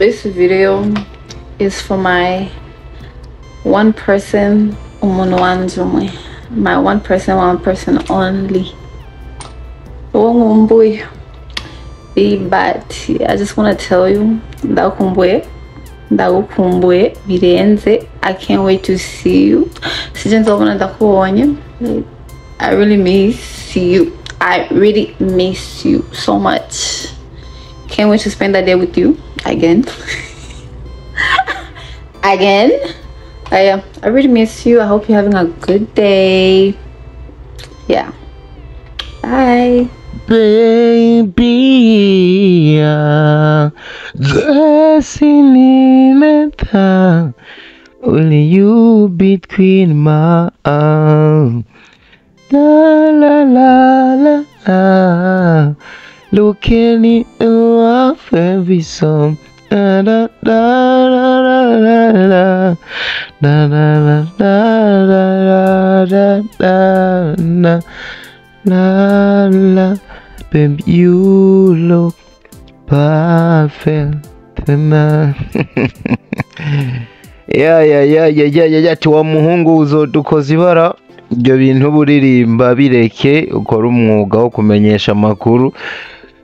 This video is for my one person, umuntu wanje umwe, my one person, one person only, uwo nkumbuye. But I just want to tell you, ndakumbuye, ndagukumbuye birenze. I can't wait to see you. Sije nzobona ndakubonye. I really miss you. I really miss you so much. Can't wait to spend that day with you again, again. I really miss you. I hope you're having a good day. Yeah, bye. Baby, dressing in. Will you between my arms? La la la la la. Looking in your every song. Da da da da da da da da da da da da da la la. Baby, you look perfect tonight. Ya, tiwa muhungu, uzodukoza ibara. Ibyo bintu buririmba bireke, ukora umwuga wo kumenyesha amakuru,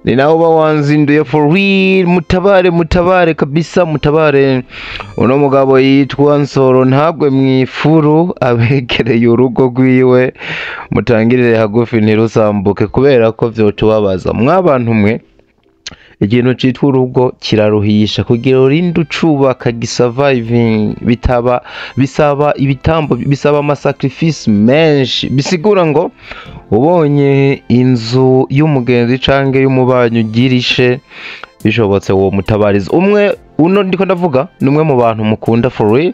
ni nawe uba wanzinduye for real. Mutabare, mutabare kabisa, mutabare uno mugabo yitwa Nsoro ntabwe mwifuru. Abegereye urugo rwiwe mutangirire hagufi ntirusambuke, kubera ko vyotubabaza mwabantu mwe. Ikintu citwa urugo kiraruhisha kugira urinde ucubaka gisurviving, bitaba bisaba ibitambo, bisaba amasacrifice menshi. Bisigura ngo ubonye inzu y'umugenzi canke y'umubanyi ugirishe, bishobotse uwo mutabariza umwe. Uno ndiko ndavuga ni umwe mu bantu mukunda for real.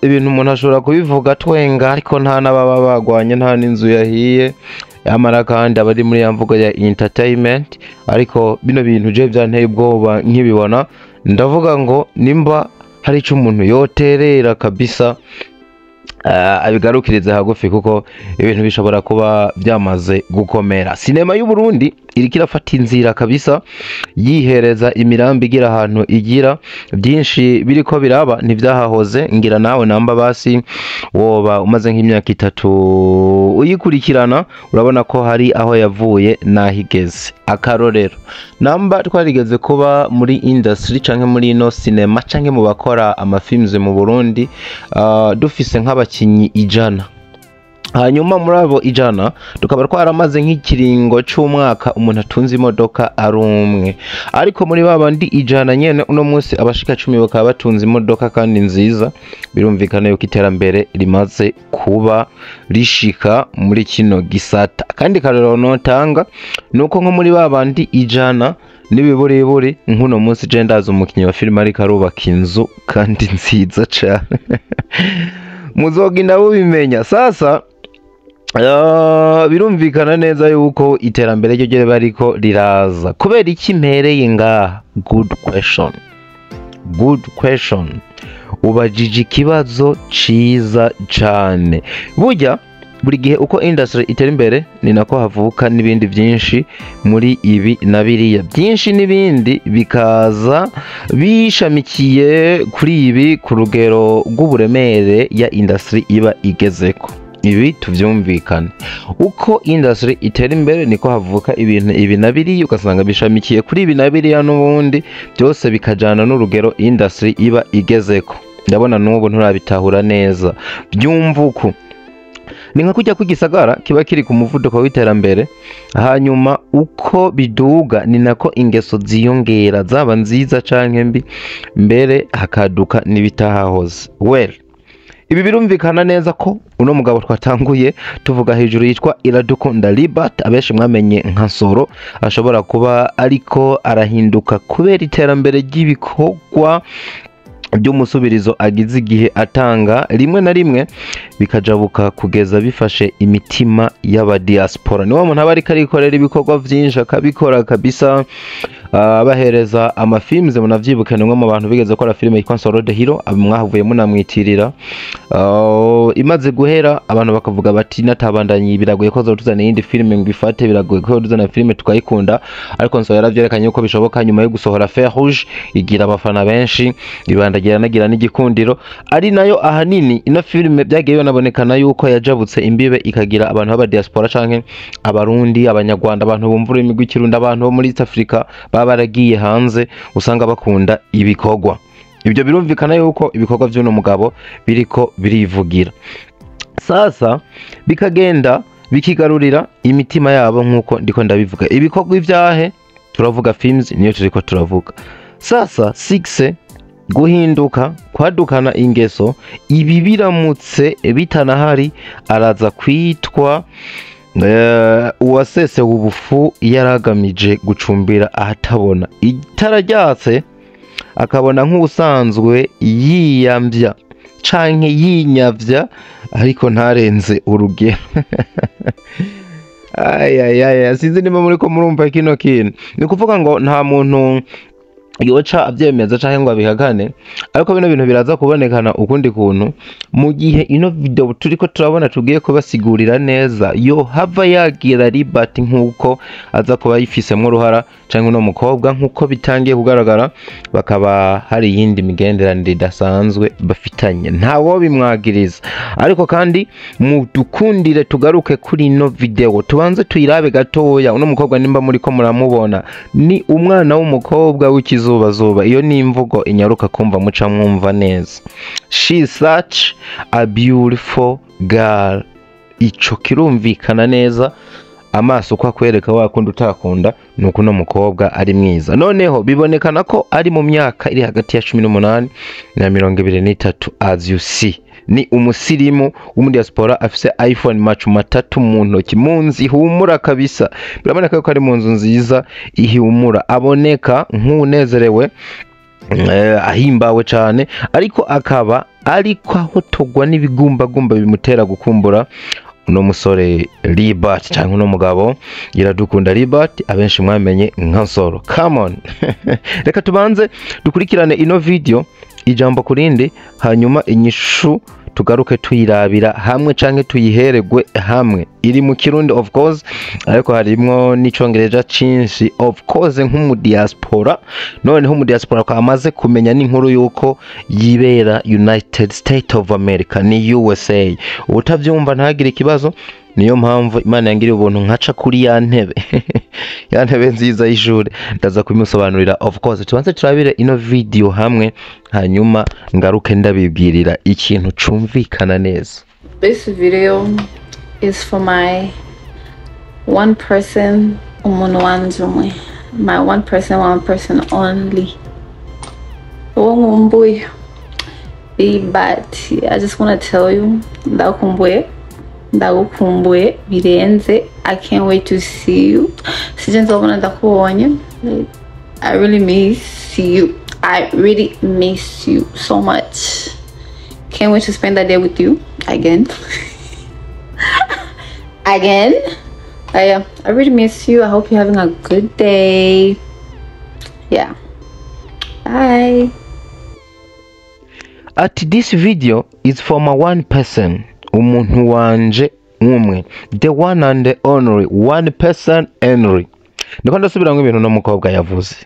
Ibintu umuntu ashobora kubivuga twenga, ariko nta n'ababa bagwanye, nta n'inzu yahiye, yamara kandi abari muri ya mvugo ya entertainment. Ariko bino bintu je byanteye ubwoba nkibibona, ndavuga ngo nimba hari ico umuntu yoterera kabisa, abigarukirize hagufi, kuko ibintu bishobora kuba byamaze gukomera. Sinema y'u Burundi iriko irafata inzira kabisa, yihereza imirambi igira ahantu igira. Byinshi biriko biraba ntivyahahoze. Ngira nawe namba basi woba umaze nk'imyaka 3 uyikurikirana, urabona ko hari aho yavuye n'aho igeze. Akarorero, namba twarigeze kuba muri industry canke muri ino cinema canke mu bakora amafilms mu Burundi, dufise nk'abakinyi 100, hanyuma muri abo 100 tukaba twaramaze nk'ikiringo c'umwaka umuntu atunze imodoka ari umwe, ariko muri ba bandi 100 nyene uno munsi abashika 10 bakaba batunze imodoka kandi nziza, birumvikana yuko iterambere rimaze kuba rishika muri kino gisata. Kandi karero notanga nuko nko muri ba bandi 100 n'ibiburiburi, nk'uno munsi je ndazi umukinyi wa filime ariko arubaka inzu kandi nziza cane, muzogenda mubimenya. Sasa birumvikana neza yuko iterambere ryo ryari bariko riraza. Kubera iki mpereye ngaha? Good question, good question, ubajije ikibazo ciza cane. Burya buri gihe uko industry itera imbere ni nako havuka n'ibindi byinshi muri ibi na biriya, byinshi n'ibindi bikaza bishamikiye kuri ibi ku rugero rw'uburemere ya industry iba igezeko. Ibi tuvyumvikane, uko industry itera imbere niko havuka ibintu ibi na biriya, ugasanga bishamikiye kuri ibi na biriya, n'ubundi byose bikajana n'urugero industry iba igezeko. Ndabona n'ubu nturabitahura neza. Byumva uku: ni nka kujya kw'igisagara kiba kiri ku muvuduko w'iterambere, hanyuma uko biduga ni nako ingeso ziyongera, zaba nziza canke mbi, mbere hakaduka n'ibitahahoze. Well, ibi birumvikana neza ko uno mugabo twatanguye tuvuga hejuru yitwa Iradukunda Libert, abenshi mwamenye nka Nsoro, ashobora kuba ariko arahinduka kubera iterambere ry'ibikorwa by'umusubirizo agize igihe atanga, rimwe na rimwe bikajabuka kugeza bifashe imitima y'abadiaspora. Niwo muntu aba ariko arikorera ibikorwa vyinshi, akabikora kabisa. Bahereza amafilms, munavyibuke, ni umwe mu bantu bigeze gukora filime yitwa Nsoro the Hero, mwahavuye munamwitirira. Imaze guhera, abantu bakavuga bati natabandanye biragoye ko azotuzana iyindi filime ngo ifate, biragoye ko tuzana filime tukayikunda. Ariko Nsoro yaravyerekanye yuko bishoboka. Nyuma yo gusohora Fer Rouge, igira abafana benshi, ibandagira nagira n'igikundiro, ari nayo ahanini ino filime byagiye binabonekana yuko yajabutse imbibe, ikagira abantu b'aba diaspora canke Abarundi, Abanyarwanda, abantu bumva ururimi rw'Ikirundi, abantu bo muri East Africa baba baragiye hanze, usanga bakunda ibikorwa. Ibyo birumvikana yuko ibikorwa by'uno mugabo biriko birivugira. Sasa bikagenda bikigarurira imitima yabo, nk'uko ndiko ndabivuga. Ibikorwa ivyahe? Turavuga films, niyo turiko turavuga. Sasa 6 guhinduka kwadukana ingeso, ibi biramutse bitanahari, araza kwitwa uwasesewe ubufu yaragamije gucumbira ahatabona. Itara ryatse akabona nk'ubusanzwe yiyamvya canke yinyavya, ariko ntarenze urugero. Ayayaya, sinzi niba muriko murumva kino kintu. Ni ukuvuga ngo nta muntu yoca avyemeza canke ngo abihakane, ariko bino bintu biraza kubonekana ukundi kuntu mu gihe ino video turiko turabona tugiye kubasigurira neza yo hava yagira Libert, nk'uko aza kuba yifisemwo uruhara, canke uno mukobwa, nk'uko bitangiye kugaragara, bakaba hari iyindi migenderanire idasanzwe bafitanye. Ntawo bimwagiriza, ariko kandi mudukundire tugaruke kuri ino video, tubanze tuyirabe gatoya. Uno mukobwa, nimba muriko muramubona, ni umwana w'umukobwa w'ikizubazuba. Iyo ni imvugo inyaruka kumva, muca mwumva neza. She is such a beautiful girl, ico kirumvikana neza. Amaso uko akwereka, wakunda utakunda, ni uko uno mukobwa ari mwiza. Noneho bibonekana ko ari mu myaka iri hagati ya 18 na 23. As you see, ni umusirimu w'umudiaspora, afise iPhone macu matatu mu ntoki, mu nzu ihumura kabisa. Biraboneka ko ari mu nzu nziza ihumura, aboneka nk'unezerewe, ahimbawe cane, ariko akaba ariko aho tugwa n'ibigumbagumba bimutera gukumbura uno musore Libert, cyangwa uno mugabo Iradukunda Libert, abenshi mwamenye nka Nsoro. Come on, reka tubanze dukurikirane ino video ijambo kurindi, hanyuma inyishu tugaruke tuyirabira hamwe canke tuyiheregwe hamwe. Iri mu Kirundi, of course, ariko harimwo n'icongereza cinshi, of course, nk'umudiaspora. Noneho umudiaspora akaba amaze kumenya n'inkuru yuko yibera United States of America, ni USA. Utavyumva ntagire ikibazo. Niyo mpamvu Imana yangiriye ubuntu nkaca kuri ya ntebe, ya ntebe nziza y'ishure, ndaza kubimusobanurira, of course. Tubanze turabire ino video hamwe, hanyuma ngaruke ndabibwirira ikintu cumvikana neza. This video is for my one person, umuntu wanje umwe, my one person, one person only, uwo nkumbuye, but I just want to tell you, ndakumbuye, ndagukumbuye birenze. I can't wait to see you. Sije nzobona ndakubonye. Like, I really miss you. I really miss you so much. Can't wait to spend that day with you again, again. I really miss you. I hope you're having a good day. Yeah, bye. Ati "This video is for my one person, umuntu wanje umwe, the one and the only one person only." Ndiko ndasubiramwo ibintu no mukobwa yavuze: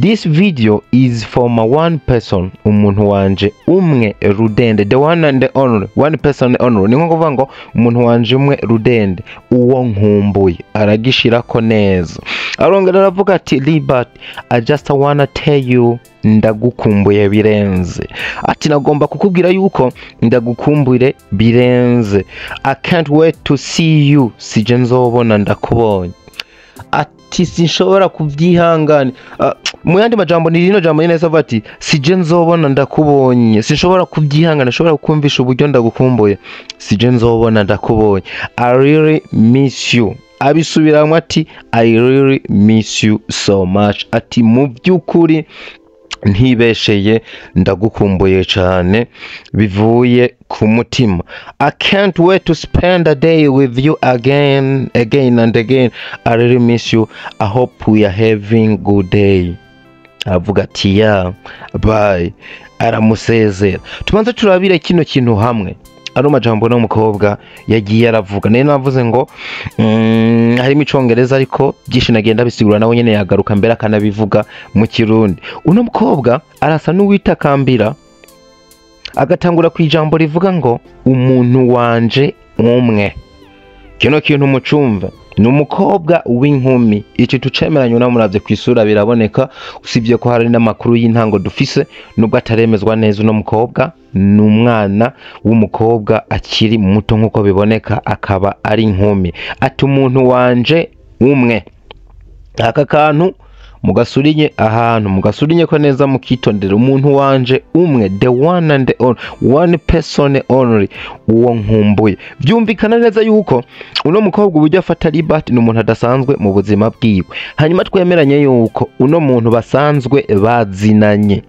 "This video is for my one person, umuntu wanje umwe rudende, the one and the only one person only." Ni nko kuvuga ngo umuntu wanje umwe rudende, uwo nkumbuye. Aragishirako neza, arongera aravuga ati "Libert, I just wanna tell you, ndagukumbuye birenze." Ati nagomba kukubwira yuko ndagukumbure birenze. "I can't wait to see you, sije nzobona ndakubonye." Ati sinshobora kubyihangana. Mu yandi majambo ni rino jambo nyine avuga ati sije nzobona ndakubonye, sinshobora kubyihangana, nshobora kukumvisha uburyo ndagukumbuye, sije nzobona ndakubonye. "I really miss you." Abisubiramwo ati "I really miss you so much." Ati mu by'ukuri Ntibesheye, ndagukumbuye cyane bivuye ku mutima. I can't wait to spend a day with you again, again and again. I really miss you. I hope we are having good day. Avuga ati ya bye, aramusezera. Tubanze turabire kino kintu hamwe, ano majambo n'umukobwa yagiye aravuga. Nayo navuze ngo harimo icongereza, ariko byinshi nagenda bisigura nawe nyene yagaruka mbere akanabivuga mu Kirundi. Uno mukobwa arasa n'uwitakambira, agatangura ku ijambo rivuga ngo umuntu wanje umwe. Kino kintu mucumve, ni umukobwa w'inkumi, iki tucemeranye unamuravye ku isura biraboneka, usibye ko hari n'amakuru y'intango dufise nubwo ataremezwa neza. Uno mukobwa ni umwana w'umukobwa akiri muto nk'uko biboneka, akaba ari inkumi. Ati umuntu wanje umwe. Aka kantu mugasurinye ahantu, mugasurinye ko neza, mukitondera. Umuntu wanje umwe, the one and the only, one person only, uwo nkumbuye. Byumvikana neza yuko uno mukobwa uburyo afata Libert ni umuntu adasanzwe mu buzima bwiwe. Hanyuma twemeranye yuko uno muntu basanzwe bazinanye.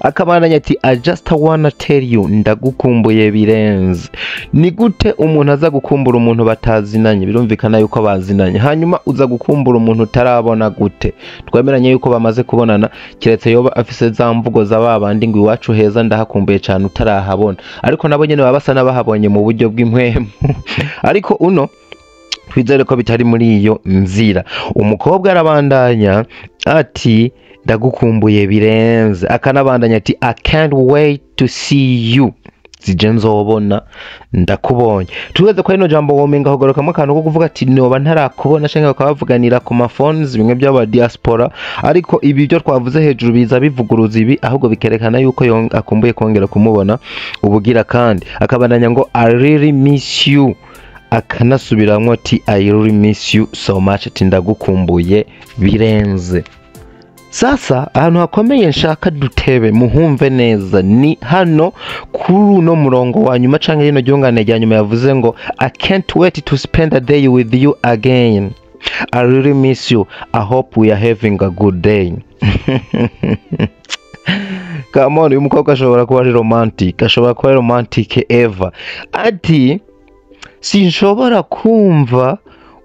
Akabandanya ati I just wanna tell you, ndagukumbuye birenze. Ni gute umuntu aza gukumbura umuntu batazinanye? Birumvikana yuko bazinanye. Hanyuma uza gukumbura umuntu utarabona gute? Twemeranye yuko bamaze kubonana, kiretse yoba afise za mvugo za babandi ngo iwacu heza ndahakumbuye cyane utarahabona, ariko nabo nyene baba basa n'abahabonye mu buryo bw'impwemu. Ariko uno twizere ko bitari muri iyo nzira. Umukobwa arabandanya ati ndagukumbuye birenze, akanabandanya ati I can't wait to see you, zije nzobona ndakubonye. Tugeze kwa rino jambo womenga kugarukamo akantu ko kuvuga ati noba ntarakubona, canke bakaba bavuganira ku ma phones, bimwe by'aba diaspora. Ariko ibi byo twavuze hejuru biza bivuguruza ibi, ahubwo bikerekana yuko akumbuye kongera kumubona ubugira kandi. Akabandanya ngo I really miss you, akanasubiramwo ati I really miss you so much, ati ndagukumbuye birenze. Sasa ahantu hakomeye nshaka dutebe muhumve neza ni hano kuri uno murongo wa nyuma canke rino ryungane rya nyuma yavuze ngo I can't wait to spend a day with you again. I really miss you. I hope we are having a good day. Come on, uyu mukobwa ashobora kuba ari romantic, ashobora kuba ari romantic ever. Ati sinshobora kumva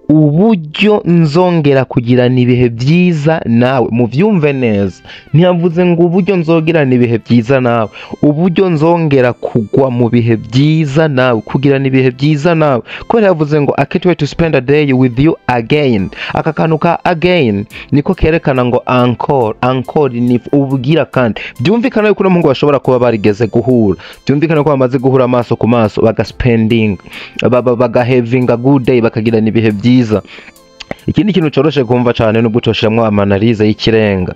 uburyo nzongera kugirana ibihe byiza nawe. Muvyumve neza, ntiyavuze ngo uburyo nzogirana ibihe byiza nawe, uburyo nzongera kugwa mu bihe byiza nawe, kugirana ibihe byiza nawe. Kubera yavuze ngo I can't wait to spend a day with you again. Aka kantu ka again niko kerekana ngo encore, encore ni ubwira kandi. Byumvikana yuko uno muhungu bashobora kuba barigeze guhura, byumvikana ko bamaze guhura amaso ku maso, bagaspending, bagahaving a good day, bakagirana ibihe byiza. Ikindi kintu coroshe kumva cyane nubwo utoshiramwo amanalize y'ikirenga.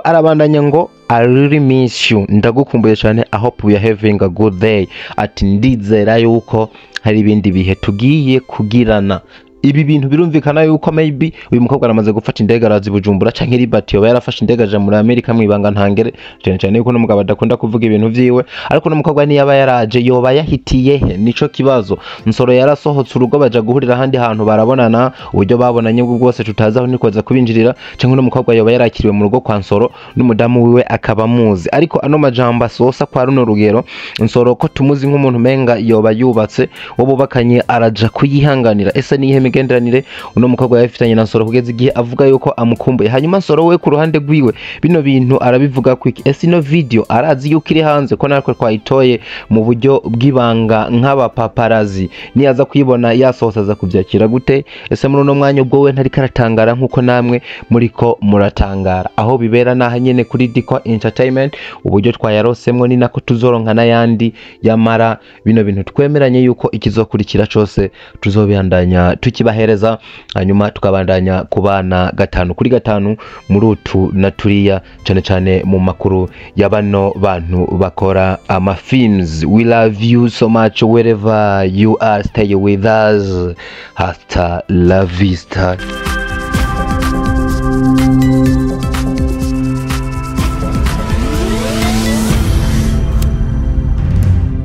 Arabandanya ngo I really miss you, ndagukumbuye cyane, I hope we are having a good day. Ati ndizera yuko hari ibindi bihe tugiye kugirana. Ibi bintu birumvikana yuko maybe uyu mukobwa aramaze gufata indege araza i Bujumbura, canke Libert yoba yarafashe indege aja muri Amerika mwibanga ntangere, cyane cyane yuko n'umugabo adakunda kuvuga ibintu vyiwe. Ariko n'umukobwa niyaba yaraje yoba yahitiye he? Nico kibazo. Nsoro yarasohotse urugo baja guhurira ahandi hantu barabonana, uburyo babonanye ubwo bwose tutazi aho nikoza kubinjirira, canke n'umukobwa yoba yarakiriwe mu rugo kwa Nsoro n'umudamu wiwe akaba amuzi. Ariko ano majambo asosa kwa runo rugero, Nsoro ko tumuzi nk'umuntu menga yoba yubatse, wo bubakanye araja kuyihanganira. Ese niyihe migenderanire uno mukobwa yafitanye na Nsoro kugeza igihe avuga yuko amukumbuye? Hanyuma Nsoro we ku ruhande rwiwe bino bintu arabivuga kwiki? Ese ino video arazi yuko iri hanze, ko natwe twayitoye mu buryo bw'ibanga nk'abapaparazi? Niyaza kuyibona yasohotse aza kubyakira gute? Ese muri uno mwanya ubwo we ntariko aratangara nk'uko namwe muriko muratangara? Aho bibera naha nyene kuri Dikwa Entertainment, uburyo twayarosemwo ni nako tuzoronka n'ayandi. Yamara bino bintu twemeranye yuko ikizokurikira cose tuzobandanya tukibahereza, hanyuma tukabandanya kubana 5 kuri 5 muri utu na turiya, cyane cyane mu makuru ya bano bantu bakora ama films. We love you so much wherever you are, stay with us. Hasta la vista.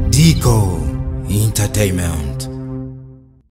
Diko Entertainment.